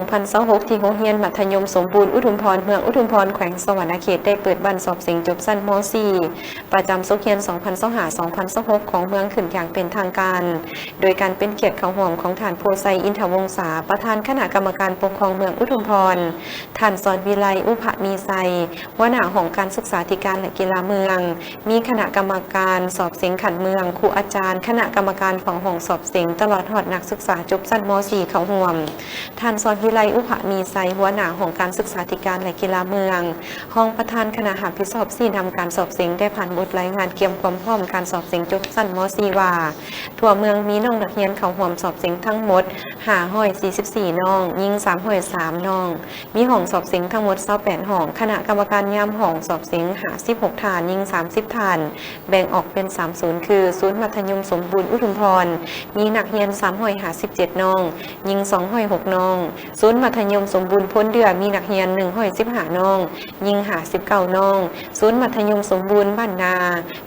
ພັນຊາວຫົກ ທີ່ໂຮງຮຽນມັດທະຍົມສົມບູນອຸທຸມພອນ ເມືອງອຸທຸມພອນ ແຂວງສະຫວັນນະເຂດ ໄດ້ເປີດບັ້ນສອບເສັງຈົບຊັ້ນ ມໍສີ່ ປະຈຳສົກຮຽນ ສອງພັນຊາວຫ້າ ສອງພັນຊາວຫົກ ຂອງເມືອງຂຶ້ນຢ່າງເປັນທາງການ, ໂດຍການເປັນກຽດເຂົ້າຮ່ວມຂອງທ່ານ ໂພໄຊ ອິນທະວົງສາ ປະທານຄະນະກຳມະການປົກຄອງເມືອງອຸທຸມພອນ, ທ່ານ ສອນວິໄລ ອຸພະມີໄຊ ຫົວໜ້າຫ້ອງການສຶກສາທິການ ແລະ ກິລາເມືອງ, ມີຄະນະກຳມະການສອບເສັງຂັ້ນເມືອງ, ຄູອາຈານ, ຄະນະກຳມະການເຝົ້າຫ້ອງສອບເສັງ, ຕະຫຼອດຮອດນັກສຶກສາຈົບຊັ້ນ ມໍສີ່ ເຂົ້າຮ່ວມ. ທ່ານ ສອນວິໄລ ອຸພະມີໄຊ ຫົວໜ້າຫ້ອງການສຶກສາທິການ ແລະ ກິລາເມືອງ, ຮອງປະທານຄະນະຮັບຜິດຊອບຊີ້ນຳການສອບເສັງ ໄດ້ຜ່ານບົດລາຍງານກຽມຄວາມພ້ອມການສອບເສັງຈົບຊັ້ນ ມໍສີ່ ວ່າ ທົ່ວເມືອງມີນ້ອງນັກຮຽນເຂົ້າຮ່ວມສອບເສັງທັງໝົດ ຫ້າຮ້ອຍສີ່ສິບສີ່ ນ້ອງ, ຍິງ ສາມຮ້ອຍສາມ ນ້ອງ, ມີຫ້ອງສອບເສັງທັງໝົດ ຊາວແປດ ຫ້ອງ, ຄະນະກຳມະການຍາມຫ້ອງສອບເສັງ ຫ້າສິບຫົກ ທ່ານ, ຍິງ ສາມສິບ ທ່ານ, ແບ່ງອອກເປັນ ສາມສູນ ຄື ສູນມັດທະຍົມສົມບູນອຸທຸມພອນ ມີນັກຮຽນ ສາມຮ້ອຍຫ້າສິບເຈັດ ນ້ອງ, ຍິງ ສອງຮ້ອຍຫົກ ນ້ອງ, ສູນມັດທະຍົມສົມບູນໂພນເດື່ອ ມີນັກຮຽນ ໜຶ່ງຮ້ອຍສິບຫ້າ ນ້ອງ, ຍິງ ຫ້າສິບເກົ້າ ນ້ອງ, ສູນມັດທະຍົມສົມບູນບ້ານນາ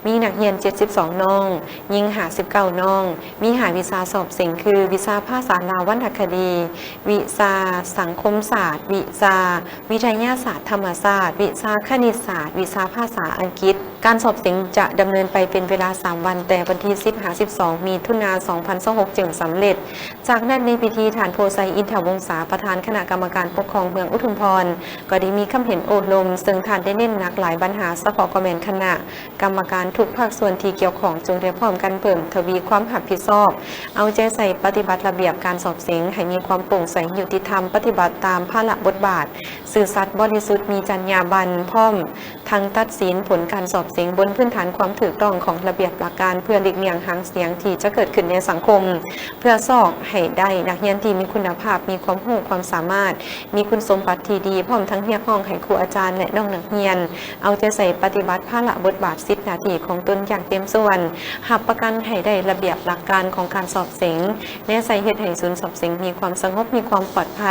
ມີນັກຮຽນ ເຈັດສິບສອງ ນ້ອງ, ຍິງ ຫ້າສິບເກົ້າ ນ້ອງ, ມີຫ້າວິຊາສອບເສັງ ຄື ວິຊາພາສາລາວວັນນະຄະດີ, ວິຊາສັງຄົມສາດ, ວິຊາວິທະຍາສາດທຳມະຊາດ, ວິຊາຄະນິດສາດ, ວິຊາພາສາອັງກິດ. ການສອບເສັງຈະດຳເນີນໄປເປັນເວລາສາມວັນ, ແຕ່ວັນທີ ສິບ ຫາ ສິບສອງ ມິຖຸນາ ສອງພັນຊາວຫົກ ຈຶ່ງສຳເລັດ. ຈາກນັ້ນໃນພິທີ, ທ່ານ ໂພໄຊ ອິນທະວົງສາ ປະທານຄະນະກຳມະການປົກຄອງເມືອງອຸທຸມພອນ ກໍໄດ້ມີຄຳເຫັນໂອ້ລົມ, ເຊິ່ງທ່ານໄດ້ເນັ້ນໜັກຫຼາຍບັນຫາ, ສະເພາະກໍແມ່ນຄະນະ ກຳມະການທຸກພາກສ່ວນທີ່ກ່ຽວຂ້ອງ ຈົ່ງໄດ້ພ້ອມກັນເພີ່ມທະວີຄວາມຮັບຜິດຊອບ, ເອົາໃຈໃສ່ປະຕິບັດລະບຽບການສອບເສັງໃຫ້ມີຄວາມໂປ່ງໃສ, ຍຸຕິທຳ, ປະຕິບັດຕາມພາລະບົດບາດ, ຊື່ສັດ, ບໍລິສຸດ, ມີຈັນຍາບັນ, ພ້ອມທັງຕັດສິນຜົນການສອບເສັງບົນພື້ນຖານຄວາມຖືກຕ້ອງຂອງລະບຽບຫຼັກການ, ເພື່ອຫຼີກລ່ຽງຫາງສຽງທີ່ຈະເກີດຂຶ້ນໃນສັງຄົມ, ເພື່ອຊອກໃຫ້ໄດ້ນັກຮຽນທີ່ມີຄຸນນະພາບ, ມີຄວາມຮູ້ຄວາມສາມາດ, ມີຄຸນສົມບັດທີ່ດີ, ພ້ອມທັງຮຽກຮ້ອງໃຫ້ຄູອາຈານ ແລະ ນ້ອງນັກຮຽນ ເອົາໃຈໃສ່ປະຕິບັດພາລະບົດບາດສິດໜ້າທີ່ຂອງຕົນຢ່າງເຕັມສ່ວນ, ຮັບປະກັນໃຫ້ໄດ້ລະບຽບຫຼັກການຂອງການສອບເສັງ, ແນໃສ່ເຮັດໃຫ້ສູນສອບເສັງມີຄວາມສະຫງົບ, ມີຄວາມປອດໄພ,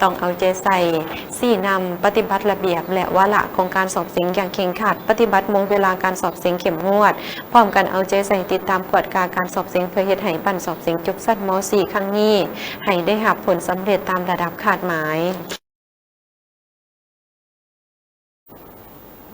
ຕ້ອງເອົາໃຈໃສ່ຊີ້ນຳປະຕິບັດລະບຽບ ແລະ ວາລະຂອງການສອບເສັງຢ່າງເຄັ່ງຄັດ, ປະຕິບັດໂມງເວລາການສອບເສັງເຂັ້ມງວດ, ພ້ອມກັນເອົາໃຈໃສ່ຕິດຕາມກວດກາການສອບເສັງ ເພື່ອເຮັດໃຫ້ບັ້ນສອບເສັງຈົບຊັ້ນ ມໍສີ່ ຄັ້ງນີ້ ໃຫ້ໄດ້ຮັບຜົນສຳເລັດຕາມລະດັບຄາດໝາຍ.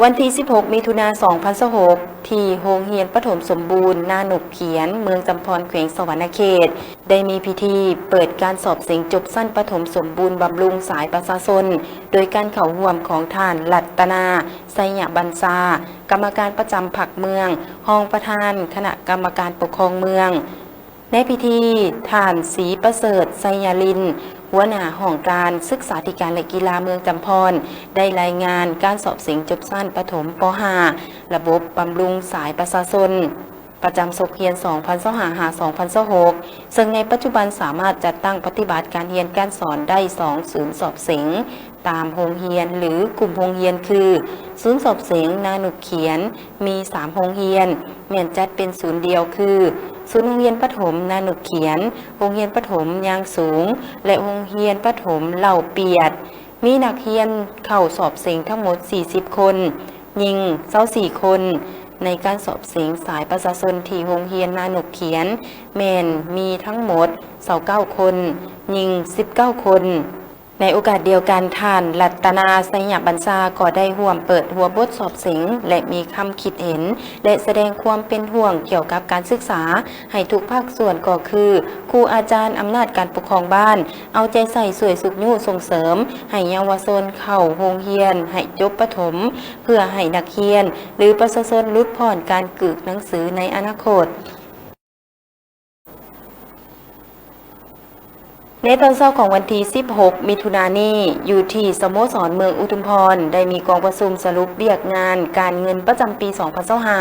ວັນທີ ສິບຫົກ ມິຖຸນາ ສອງພັນຊາວຫົກ ທີ່ໂຮງຮຽນປະຖົມສົມບູນນານົກຂຽນ ເມືອງຈຳພອນ ແຂວງສະຫວັນນະເຂດ ໄດ້ມີພິທີເປີດການສອບເສັງຈົບຊັ້ນປະຖົມສົມບູນບຳລຸງສາຍປະຊາຊົນ ໂດຍການເຂົ້າຮ່ວມຂອງທ່ານ ລັດຕະນາ ໄຊຍະບັນຊາ ກຳມະການປະຈຳພັກເມືອງ, ຮອງປະທານຄະນະກຳມະການປົກຄອງເມືອງ. ໃນພິທີ, ທ່ານ ສີປະເສີດ ໄຊຍາລິນ ຫົວໜ້າຫ້ອງການສຶກສາທິການ ແລະ ກິລາເມືອງຈຳພອນ ໄດ້ລາຍງານການສອບເສັງຈົບຊັ້ນປະຖົມ ປໍຫ້າ ລະບົບບຳລຸງສາຍປະຊາຊົນ ປະຈຳສົກຮຽນ ສອງພັນຊາວຫ້າ ຫາ ສອງພັນຊາວຫົກ ເຊິ່ງໃນປັດຈຸບັນສາມາດຈັດຕັ້ງປະຕິບັດການຮຽນການສອນໄດ້ສອງສູນສອບເສັງ ຕາມໂຮງຮຽນ ຫຼື ກຸ່ມໂຮງຮຽນ ຄື ສູນສອບເສັງນານົກຂຽນ ມີສາມໂຮງຮຽນ ແມ່ນຈັດເປັນສູນດຽວ ຄື ສູນໂຮງຮຽນປະຖົມນານົກຂຽນ, ໂຮງຮຽນປະຖົມຍາງສູງ ແລະ ໂຮງຮຽນປະຖົມເຫຼົ່າປຽດ. ມີນັກຮຽນເຂົ້າສອບເສັງທັງໝົດ ສີ່ສິບ ຄົນ, ຍິງ ຊາວສີ່ ຄົນ. ໃນການສອບເສັງສາຍປະຊາຊົນທີ່ໂຮງຮຽນນານົກຂຽນ ແມ່ນມີທັງໝົດ ຊາວເກົ້າ ຄົນ, ຍິງ ສິບເກົ້າ ຄົນ. ໃນໂອກາດດຽວກັນ, ທ່ານ ລັດຕະນາ ໄຊຍະບັນຊາ ກໍໄດ້ຮ່ວມເປີດຫົວບົດສອບເສັງ ແລະ ມີຄຳຄິດເຫັນ ແລະ ສະແດງຄວາມເປັນຫ່ວງກ່ຽວກັບການສຶກສາໃຫ້ທຸກພາກສ່ວນ ກໍຄື ຄູອາຈານ, ອຳນາດການປົກຄອງບ້ານ ເອົາໃຈໃສ່ຊ່ວຍຊຸກຍູ້ສົ່ງເສີມໃຫ້ເຍົາວະຊົນເຂົ້າໂຮງຮຽນໃຫ້ຈົບປະຖົມ ເພື່ອໃຫ້ນັກຮຽນ ຫຼື ປະຊາຊົນຫຼຸດຜ່ອນການກືກໜັງສືໃນອະນາຄົດ. ໃນຕອນເຊົ້າຂອງວັນທີ ສິບຫົກ ມິຖຸນານີ້, ຢູ່ທີ່ສະໂມສອນເມືອງອຸທຸມພອນ ໄດ້ມີກອງປະຊຸມສະຫຼຸບວຽກງານການເງິນປະຈຳປີ ສອງພັນຊາວຫ້າ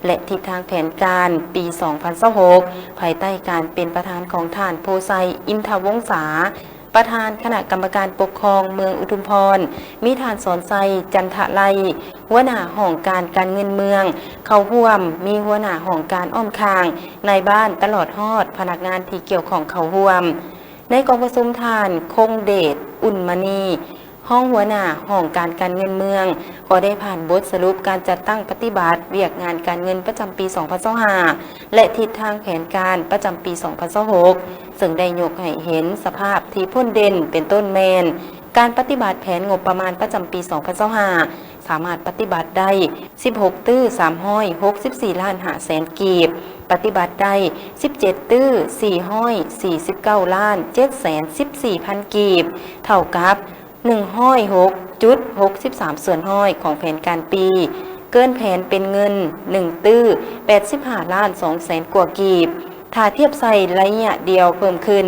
ແລະ ທິດທາງແຜນການປີ ສອງພັນຊາວຫົກ ພາຍໃຕ້ການເປັນປະທານຂອງທ່ານ ໂພໄຊ ອິນທະວົງສາ ປະທານຄະນະກຳມະການປົກຄອງເມືອງອຸທຸມພອນ, ມີທ່ານ ສອນໄຊ ຈັນທະໄລ ຫົວໜ້າຫ້ອງການການເງິນເມືອງເຂົ້າຮ່ວມ, ມີຫົວໜ້າຫ້ອງການອ້ອມຂ້າງ, ນາຍບ້ານ, ຕະຫຼອດຮອດພະນັກງານທີ່ກ່ຽວຂ້ອງເຂົ້າຮ່ວມ. ໃນກອງປະຊຸມ, ທ່ານ ຄົງເດດ ອຸ່ນມະນີ, ຮອງຫົວໜ້າຫ້ອງການການເງິນເມືອງ ກໍໄດ້ຜ່ານບົດສະຫຼຸບການຈັດຕັ້ງປະຕິບັດວຽກງານການເງິນປະຈຳປີສອງພັນຊາວຫ້າ ແລະ ທິດທາງແຜນການປະຈຳປີສອງພັນຊາວຫົກ ເຊິ່ງໄດ້ຍົກໃຫ້ເຫັນສະພາບທີ່ພົ້ນເດັ່ນ ເປັນຕົ້ນແມ່ນ ການປະຕິບັດແຜນງົບປະມານປະຈຳປີສອງພັນຊາວຫ້າ ສາມາດປະຕິບັດໄດ້ສິບຫົກຕື້ສາມຮ້ອຍຫົກສິບສີ່ລ້ານຫ້າແສນກີບ, ປະຕິບັດໄດ້ສິບເຈັດຕື້ສີ່ຮ້ອຍສີ່ສິບເກົ້າລ້ານເຈັດແສນສິບສີ່ພັນກີບ, ເທົ່າກັບ ໜຶ່ງຮ້ອຍຫົກຈຸດຫົກສິບສາມສ່ວນຮ້ອຍຂອງແຜນການປີ, ເກີນແຜນເປັນເງິນໜຶ່ງຕື້ແປດສິບຫ້າລ້ານສອງແສນກວ່າກີບ. ຖ້າທຽບໃສ່ໄລຍະດຽວເພີ່ມຂຶ້ນ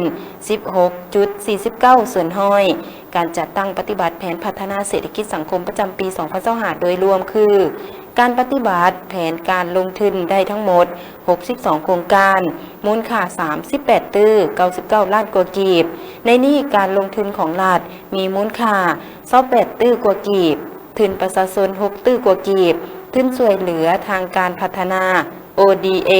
ສິບຫົກຈຸດສີ່ສິບເກົ້າສ່ວນຮ້ອຍ. ການຈັດຕັ້ງປະຕິບັດແຜນພັດທະນາເສດຖະກິດສັງຄົມປະຈຳປີສອງພັນຊາວຫ້າໂດຍລວມຄື ການປະຕິບັດແຜນການລົງທຶນໄດ້ທັງໝົດຫົກສິບສອງໂຄງການ, ມູນຄ່າສາມສິບແປດຕື້ເກົ້າສິບເກົ້າລ້ານກວ່າກີບ. ໃນນີ້ການລົງທຶນຂອງລັດມີມູນຄ່າຊາວແປດຕື້ກວ່າກີບ, ທຶນປະຊາຊົນຫົກຕື້ກວ່າກີບ, ທຶນຊ່ວຍເຫຼືອທາງການພັດທະນາ ໂອດີເອ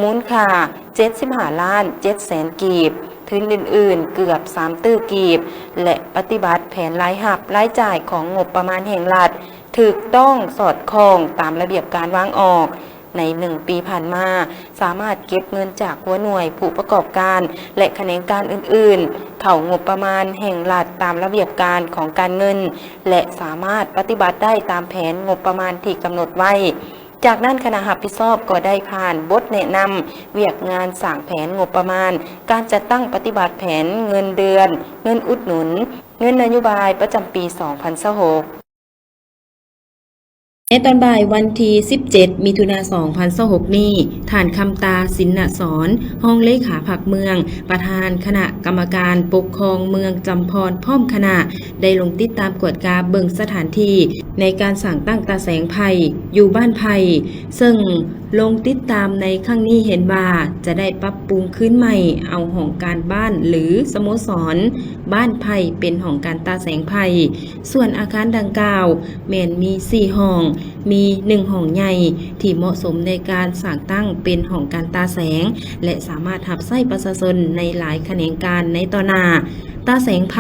ມູນຄ່າເຈັດສິບຫ້າລ້ານເຈັດແສນກີບ, ທຶນອື່ນໆເກືອບສາມຕື້ກີບ ແລະ ປະຕິບັດແຜນລາຍຮັບລາຍຈ່າຍຂອງງົບປະມານແຫ່ງລັດ ຖືກຕ້ອງສອດຄ່ອງຕາມລະບຽບການວາງອອກ. ໃນໜຶ່ງປີຜ່ານມາ, ສາມາດເກັບເງິນຈາກຫົວໜ່ວຍຜູ້ປະກອບການ ແລະ ຂະແໜງການອື່ນໆ ເຂົ້າງົບປະມານແຫ່ງລັດຕາມລະບຽບການຂອງການເງິນ ແລະ ສາມາດປະຕິບັດໄດ້ຕາມແຜນງົບປະມານທີ່ກຳນົດໄວ້. ຈາກນັ້ນ, ຄະນະຮັບຜິດຊອບກໍໄດ້ຜ່ານບົດແນະນຳວຽກງານສ້າງແຜນງົບປະມານ, ການຈັດຕັ້ງປະຕິບັດແຜນເງິນເດືອນ, ເງິນອຸດໜູນ, ເງິນນະໂຍບາຍປະຈຳປີສອງພັນຊາວຫົກ. ໃນຕອນບ່າຍວັນທີສິບເຈັດ ມິຖຸນາ ສອງພັນຊາວຫົກນີ້, ທ່ານ ຄຳຕາ ສິນນະສອນ ຮອງເລຂາພັກເມືອງ, ປະທານຄະນະກຳມະການປົກຄອງເມືອງຈຳພອນ ພ້ອມຄະນະ ໄດ້ລົງຕິດຕາມກວດກາເບິ່ງສະຖານທີ່ໃນການສ້າງຕັ້ງຕາແສງໄຟຢູ່ບ້ານໄຜ່, ເຊິ່ງລົງຕິດຕາມໃນຄັ້ງນີ້ເຫັນວ່າຈະໄດ້ປັບປຸງຄືນໃໝ່ເອົາຫ້ອງການບ້ານ ຫຼື ສະໂມສອນບ້ານໄຜ່ເປັນຫ້ອງການຕາແສງໄຟ. ສ່ວນອາຄານດັ່ງກ່າວແມ່ນມີສີ່ຫ້ອງ, ມີໜຶ່ງຫ້ອງໃຫຍ່ທີ່ເໝາະສົມໃນການສ້າງຕັ້ງເປັນຫ້ອງການຕາແສງ ແລະ ສາມາດຮັບໃຊ້ປະຊາຊົນໃນຫຼາຍຂະແໜງການໃນຕໍ່ໜ້າ. ຕາແສງໄຟ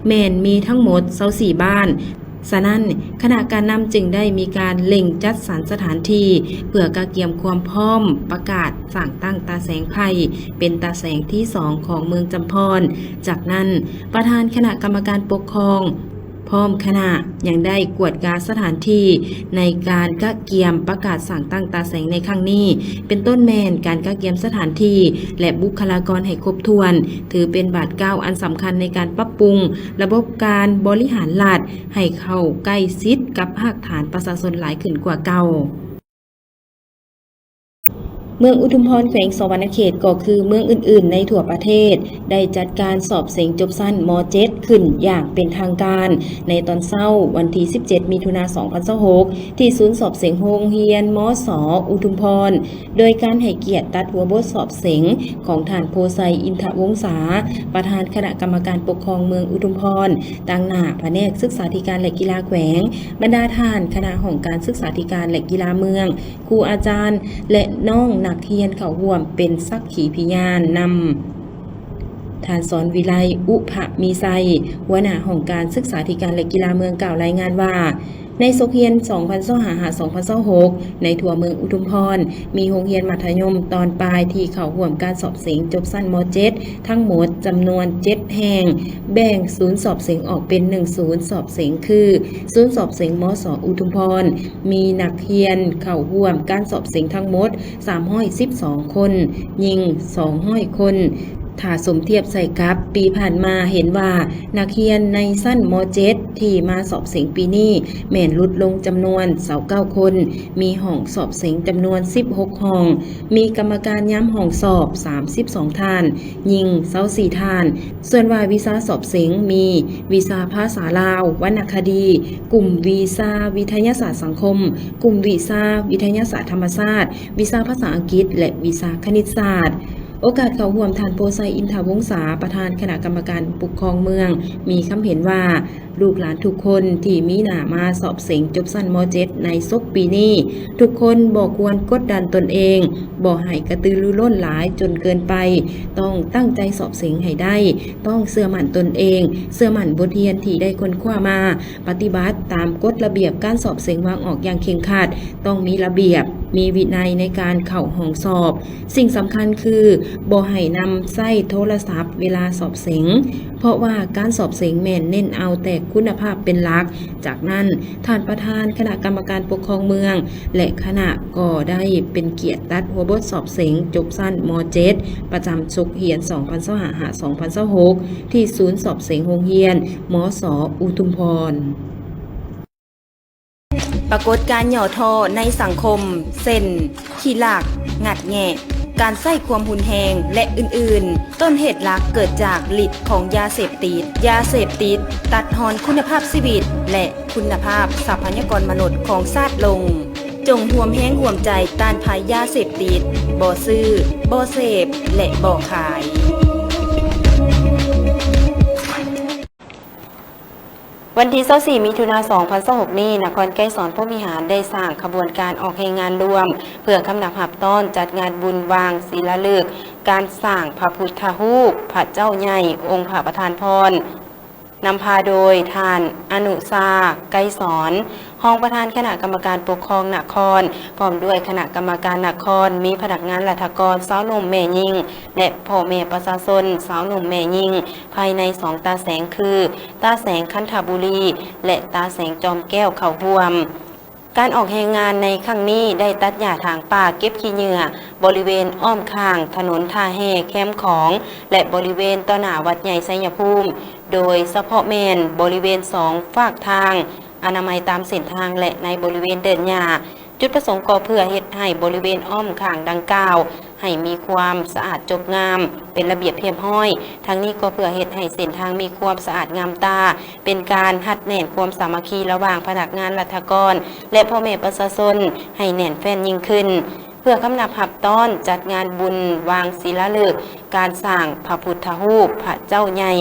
ແມ່ນມີທັງໝົດຊາວສີ່ບ້ານ, ສະນັ້ນ ຄະນະການນຳຈຶ່ງໄດ້ມີການເລັ່ງຈັດສັນສະຖານທີ່ ເພື່ອກະກຽມຄວາມພ້ອມປະກາດສ້າງຕັ້ງຕາແສງໄຟເປັນຕາແສງທີສອງຂອງເມືອງຈຳພອນ. ຈາກນັ້ນ ປະທານຄະນະກຳມະການປົກຄອງ ພ້ອມຄະນະຍັງໄດ້ກວດກາສະຖານທີ່ໃນການກະກຽມປະກາດສ້າງຕັ້ງຕາແສງໃນຄັ້ງນີ້, ເປັນຕົ້ນແມ່ນການກະກຽມສະຖານທີ່ ແລະ ບຸກຄະລາກອນໃຫ້ຄົບຖ້ວນ, ຖືເປັນບາດກ້າວອັນສຳຄັນໃນການປັບປຸງລະບົບການບໍລິຫານລັດໃຫ້ເຂົ້າໃກ້ຊິດກັບຮາກຖານປະຊາຊົນຫຼາຍຂຶ້ນກວ່າເກົ່າ. ເມືອງອຸທຸມພອນ ແຂວງສະຫວັນນະເຂດ ກໍຄືເມືອງອື່ນໆໃນທົ່ວປະເທດ ໄດ້ຈັດການສອບເສັງຈົບຊັ້ນ ມໍເຈັດ ຂຶ້ນຢ່າງເປັນທາງການ ໃນຕອນເຊົ້າວັນທີສິບເຈັດ ມິຖຸນາ ສອງພັນຊາວຫົກ ທີ່ສູນສອບເສັງໂຮງຮຽນ ມສ ອຸທຸມພອນ ໂດຍການໃຫ້ກຽດຕັດຫົວບົດສອບເສັງຂອງທ່ານ ໂພໄຊ ອິນທະວົງສາ ປະທານຄະນະກຳມະການປົກຄອງເມືອງອຸທຸມພອນ, ຕາງໜ້າພະແນກສຶກສາທິການ ແລະ ກິລາແຂວງ, ບັນດາທ່ານຄະນະຫ້ອງການສຶກສາທິການ ແລະ ກິລາເມືອງ, ຄູອາຈານ ແລະ ນ້ອງນັກຮຽນເຂົ້າຮ່ວມເປັນສັກຂີພິຍານນຳ. ທ່ານ ສອນວິໄລ ອຸພະມີໄຊ ຫົວໜ້າຫ້ອງການສຶກສາທິການ ແລະ ກິລາເມືອງ ກ່າວລາຍງານວ່າ ໃນສົກຮຽນສອງພັນຊາວຫ້າ ຫາ ສອງພັນຊາວຫົກ ໃນທົ່ວເມືອງອຸທຸມພອນ ມີໂຮງຮຽນມັດທະຍົມຕອນປາຍທີ່ເຂົ້າຮ່ວມການສອບເສັງຈົບຊັ້ນ ມໍເຈັດ ທັງໝົດຈຳນວນເຈັດແຫ່ງ, ແບ່ງສູນສອບເສັງອອກເປັນໜຶ່ງສູນສອບເສັງ ຄື ສູນສອບເສັງ ມສ ອຸທຸມພອນ ມີນັກຮຽນເຂົ້າຮ່ວມການສອບເສັງທັງໝົດສາມຮ້ອຍສິບສອງຄົນ, ຍິງສອງຮ້ອຍຄົນ. ຖ້າສົມທຽບໃສ່ກັບປີຜ່ານມາ ເຫັນວ່ານັກຮຽນໃນຊັ້ນ ມ.ເຈັດ ທີ່ມາສອບເສັງປີນີ້ ແມ່ນຫຼຸດລົງຈຳນວນຊາວເກົ້າຄົນ, ມີຫ້ອງສອບເສັງຈຳນວນສິບຫົກຫ້ອງ, ມີກຳມະການຍາມຫ້ອງສອບສາມສິບສອງທ່ານ, ຍິງຊາວສີ່ທ່ານ. ສ່ວນວ່າວິຊາສອບເສັງມີວິຊາພາສາລາວ, ວັນນະຄະດີ, ກຸ່ມວິຊາວິທະຍາສາດສັງຄົມ, ກຸ່ມວິຊາວິທະຍາສາດທຳມະຊາດ, ວິຊາພາສາອັງກິດ ແລະ ວິຊາຄະນິດສາດ. ໂອກາດເຂົ້າຮ່ວມ ທ່ານ ໂພໄຊ ອິນທະວົງສາ ປະທານຄະນະກຳມະການປົກຄອງເມືອງ ມີຄຳເຫັນວ່າ ລູກຫຼານທຸກຄົນທີ່ມີໜ້າມາສອບເສັງຈົບຊັ້ນ ມ.ເຈັດ ໃນສົກປີນີ້ ທຸກຄົນບໍ່ຄວນກົດດັນຕົນເອງ, ບໍ່ໃຫ້ກະຕືລືລົ້ນຫຼາຍຈົນເກີນໄປ, ຕ້ອງຕັ້ງໃຈສອບເສັງໃຫ້ໄດ້, ຕ້ອງເຊື່ອໝັ້ນຕົນເອງ, ເຊື່ອໝັ້ນບົດຮຽນທີ່ໄດ້ຄົ້ນຄວ້າມາ, ປະຕິບັດຕາມກົດລະບຽບການສອບເສັງວາງອອກຢ່າງເຄັ່ງຄັດ, ຕ້ອງມີລະບຽບ, ມີວິໄນໃນການເຂົ້າຫ້ອງສອບ. ສິ່ງສຳຄັນຄື ບໍ່ໃຫ້ນຳໃຊ້ໂທລະສັບເວລາສອບເສັງ, ເພາະວ່າການສອບເສັງແມ່ນເນັ້ນເອົາແຕ່ຄຸນນະພາບເປັນຫຼັກ. ຈາກນັ້ນ, ທ່ານປະທານຄະນະກຳມະການປົກຄອງເມືອງ ແລະ ຄະນະກໍໄດ້ເປັນກຽດຕັດຫົວບົດສອບເສັງຈົບຊັ້ນ ມ.ເຈັດ ປະຈຳສົກຮຽນ ສອງພັນຊາວຫ້າ ຫາ ສອງພັນຊາວຫົກ ທີ່ສູນສອບເສັງໂຮງຮຽນ ມສ ອຸທຸມພອນ. ປາກົດການຫຍໍ້ທໍ້ໃນສັງຄົມ ເຊັ່ນ ຂີ້ລັກ, ງັດແງະ, ການໃຊ້ຄວາມຮຸນແຮງ ແລະ ອື່ນໆ, ຕົ້ນເຫດຫຼັກເກີດຈາກລິດຂອງຢາເສບຕິດ. ຢາເສບຕິດຕັດຮອນຄຸນນະພາບຊີວິດ ແລະ ຄຸນນະພາບຊັບພະຍາກອນມະນຸດຂອງຊາດລົງ. ຈົ່ງຮ່ວມແຮງຮ່ວມໃຈຕ້ານໄພຢາເສບຕິດ, ບໍ່ຊື້, ບໍ່ເສບ ແລະ ບໍ່ຂາຍ. ວັນທີຊາວສີ່ ມິຖຸນາ ສອງພັນຊາວຫົກນີ້, ນະຄອນໄກສອນພົມວິຫານໄດ້ສ້າງຂະບວນການອອກແຮງງານລວມ ເພື່ອຄຳນັບຮັບຕ້ອນຈັດງານບຸນວາງສີລາລຶກການສ້າງພະພຸດທະຮູບພະເຈົ້າໃຫຍ່ອົງພະປະທານພອນ, ນຳພາໂດຍທ່ານ ອະນຸຊາ ໄກສອນ ຮອງປະທານຄະນະກຳມະການປົກຄອງນະຄອນ, ພ້ອມດ້ວຍຄະນະກຳມະການນະຄອນ, ມີພະນັກງານລັດຖະກອນ, ຊາວໜຸ່ມແມ່ຍິງ ແລະ ພໍ່ແມ່ປະຊາຊົນຊາວໜຸ່ມແມ່ຍິງ ພາຍໃນສອງຕາແສງຄື ຕາແສງຄັນທະບູລີ ແລະ ຕາແສງຈອມແກ້ວເຂົ້າຮ່ວມ. ການອອກແຮງງານໃນຄັ້ງນີ້ໄດ້ຕັດຫຍ້າຖາງປ່າເກັບຂີ້ເຫຍື້ອບໍລິເວນອ້ອມຂ້າງຖະໜົນທ່າແຮ່ແຄມຂອງ ແລະ ບໍລິເວນຕໍ່ໜ້າວັດໃຫຍ່ໄຊຍະພູມ, ໂດຍສະເພາະແມ່ນບໍລິເວນສອງຟາກທາງ, ອະນາໄມຕາມເສັ້ນທາງ ແລະ ໃນບໍລິເວນເດີ່ນຫຍ້າ. ຈຸດປະສົງກໍເພື່ອເຮັດໃຫ້ບໍລິເວນອ້ອມຂ້າງດັ່ງກ່າວ ໃຫ້ມີຄວາມສະອາດຈົບງາມ, ເປັນລະບຽບຮຽບຮ້ອຍ. ທັງນີ້ກໍເພື່ອເຮັດໃຫ້ເສັ້ນທາງມີຄວາມສະອາດງາມຕາ, ເປັນການຮັດແໜ້ນຄວາມສາມັກຄີລະຫວ່າງພະນັກງານລັດຖະກອນ ແລະ ພໍ່ແມ່ປະຊາຊົນໃຫ້ແໜ້ນແຟ້ນຍິ່ງຂຶ້ນ, ເພື່ອຄຳນັບຮັບຕ້ອນຈັດງານບຸນວາງສີລາລຶກການສ້າງພະພຸດທະຮູບພະເຈົ້າໃຫຍ່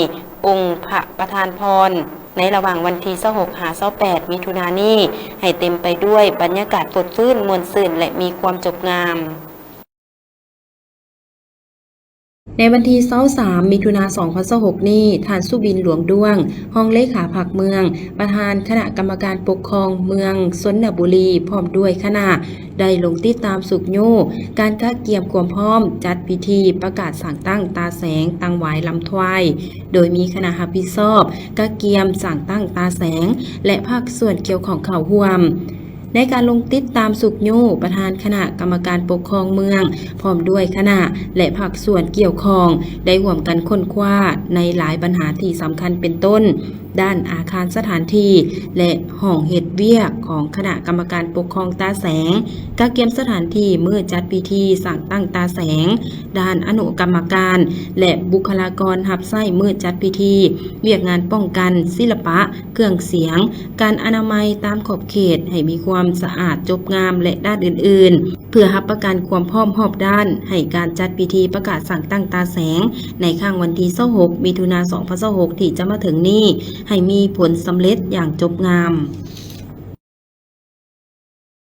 ອົງພະປະທານພອນ ໃນລະຫວ່າງວັນທີຊາວຫົກ ຫາ ຊາວແປດ ມິຖຸນານີ້ ໃຫ້ເຕັມໄປດ້ວຍບັນຍາກາດຟົດຟື້ນ, ມ່ວນຊື່ນ ແລະ ມີຄວາມຈົບງາມ. ໃນວັນທີຊາວສາມ ມິຖຸນາ ສອງພັນຊາວຫົກນີ້, ທ່ານ ສຸບິນ ຫຼວງດ້ວງ ຮອງເລຂາພັກເມືອງ, ປະທານຄະນະກຳມະການປົກຄອງເມືອງຊົນນະບູລີ ພ້ອມດ້ວຍຄະນະ ໄດ້ລົງຕິດຕາມຊຸກຍູ້ການກະກຽມຄວາມພ້ອມຈັດພິທີປະກາດສ້າງຕັ້ງຕາແສງ, ຕັ້ງຫວາຍ, ລຳຖວາຍ, ໂດຍມີຄະນະຮັບຜິດຊອບກະກຽມສ້າງຕັ້ງຕາແສງ ແລະ ພາກສ່ວນກ່ຽວຂ້ອງເຂົ້າຮ່ວມ. ໃນການລົງຕິດຕາມຊຸກຍູ້, ປະທານຄະນະກຳມະການປົກຄອງເມືອງ ພ້ອມດ້ວຍຄະນະ ແລະ ພາກສ່ວນກ່ຽວຂ້ອງ ໄດ້ຮ່ວມກັນຄົ້ນຄວ້າໃນຫຼາຍບັນຫາທີ່ສຳຄັນ ເປັນຕົ້ນ ດ້ານອາຄານສະຖານທີ່ ແລະ ຫ້ອງເຮັດວຽກຂອງຄະນະກຳມະການປົກຄອງຕາແສງ, ກະກຽມສະຖານທີ່ມື້ຈັດພິທີສ້າງຕັ້ງຕາແສງ, ດ້ານອະນຸກຳມະການ ແລະ ບຸກຄະລາກອນຮັບໃຊ້ມື້ຈັດພິທີ, ວຽກງານປ້ອງກັນ, ສິລະປະ, ເຄື່ອງສຽງ, ການອະນາໄມຕາມຂອບເຂດໃຫ້ມີຄວາມສະອາດຈົບງາມ ແລະ ດ້ານອື່ນໆ ເພື່ອຮັບປະກັນຄວາມພ້ອມຮອບດ້ານໃຫ້ການຈັດພິທີປະກາດສ້າງຕັ້ງຕາແສງ ໃນຄັ້ງວັນທີຊາວຫົກ ມິຖຸນາ ສອງພັນຊາວຫົກ ທີ່ຈະມາເຖິງນີ້ ໃຫ້ມີຜົນສຳເລັດຢ່າງຈົບງາມ.